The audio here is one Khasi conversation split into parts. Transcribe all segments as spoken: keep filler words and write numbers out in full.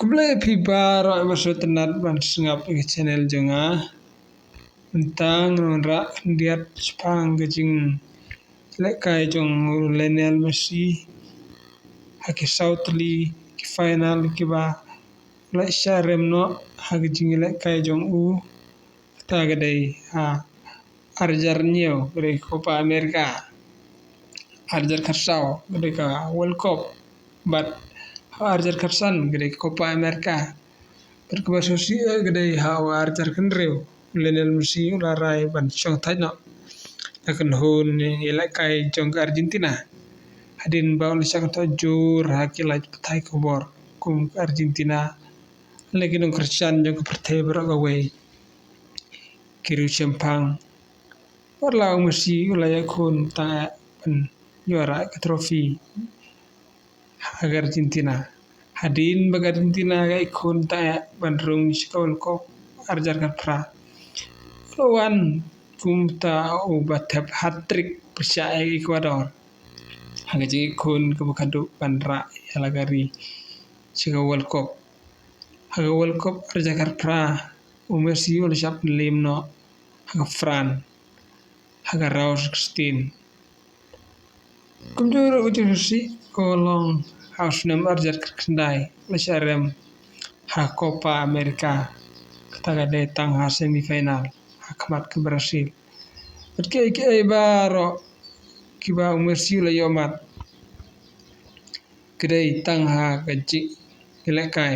Khublei phi baroh ba sngewtynnat ban sngap ïa ka channel jong nga. Mynta ngan wanrah khyndiat shaphang ka jinglehkai jong u Lionel Messi ha ki saw tylli ki final kiba u la shah rem noh ha ka jinglehkai jong u. Kata ka dei ha ar hajar hynñiew ka dei ka Copa America, ar hajar khatsaw ka dei ka World Cup, bad ha ar hajar khatsan ka dei ka Copa America. Bad kaba shisha ka dei ha u ar hajar khathynriew, u Lionel Messi u la rai ban shong thait noh na ka kynhun ïalehkai jong ka Argentina. Hadien ba u la shah kynthoh jur ha ki lad pathai khubor kum ka Argentina lane ki nongkyrshan jong ka pyrthei baroh kawei ki riewshemphang. Wat la u Messi u la ïakhun tang eh ban ïoh rah ka trophy ha ka Argentina. Hadien ba ka Argentina ka ïakhun tang eh ban rung sha ka World Cup ar hajar khatphra, u la wan kum uta uba thep hat-trick pyrshah ïa ka Ecuador ha ka jingïakhun kaba khadduh ban rah ïa la ka ri sha ka World Cup. Ha ka World Cup ar hajar khatphra, u Messi u la shah pynliem noh ha ka France ha ka round sixteen. Kumjuh ruh u Messi u la long ha u snem ar hajar khatkhyndai, u la shah rem ha Copa America, kata ka dei tang ha semi final ha khmat ka Brazil. Bad kiei kiei baroh kiba u Messi u la ïohmad ka dei tang ha ka jingïalehkai.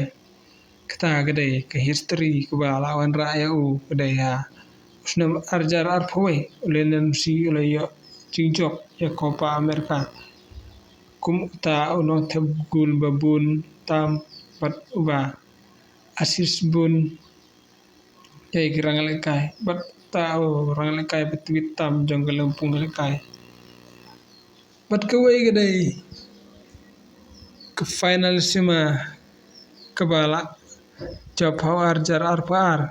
Kata ka dei ka history kaba la wanrah ïa u, ka dei ha u snem ar hajar arphew wei u Lionel Messi u la ïoh jingjop ïa Copa America kum uta u nongthep gol ba bun tam bad uba assist bun ïa ki ranglehkai, bad uta u ranglehkai ba tbit tam jong ka lympung lehkai. Bad kawei ka dei ka finalissima kaba la jop ha u ar hajar arphew ar.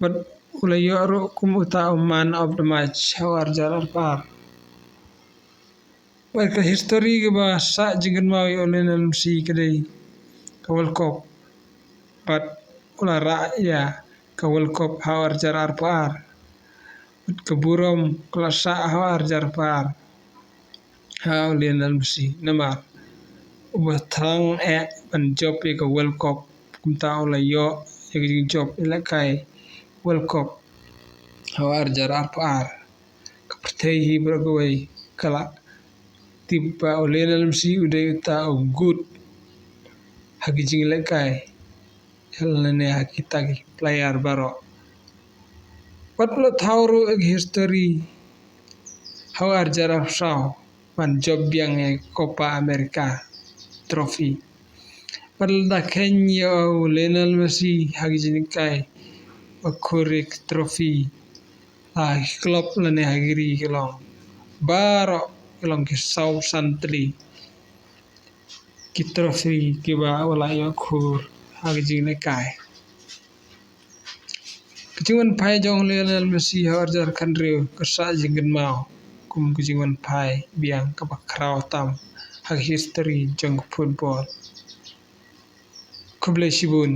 Bad u la ïoh ruh kum uta u man of the match ha u ar hajar arphew ar. Bad ka history kaba sah jingkynmaw ïa u Lionel Messi ka dei ka World Cup. Bad u la rah ïa ka World Cup ha u ar hajar arphew ar. Bad ka burom ka la sah ha u ar hajar arphew ar ha u Lionel Messi namar uba thrang eh ban jop ïa ka World Cup, kumta u la ïoh ïa ka jingjop ïalehkai World Cup ha u ar hajar arphew ar. Ka pyrthei hi baroh kawei ka la tip ba u Lionel Messi u dei uta u goat ha ki jinglehkai, lane ha kita ki player baroh. Bad u la thaw ruh ïa ka history ha u ar hajar arphew saw ban jop biang ïa ka Copa America trophy. Bad lada kheiñ ïa u Lionel Messi ha ki jinglehkai ba khur ïa ka trophy ha ki club lane ha ki ri ki long baroh ki long ki saw san tylli ki trophy kiba u la ïoh khur ha ki jinglehkai. Ka jingwanphai jong u Lionel Messi ha u ar hajar khathynriew ka sah jingkynmaw kum ka jingwanphai biang kaba khraw tam ha ka history jong ka football. Khublei shibun.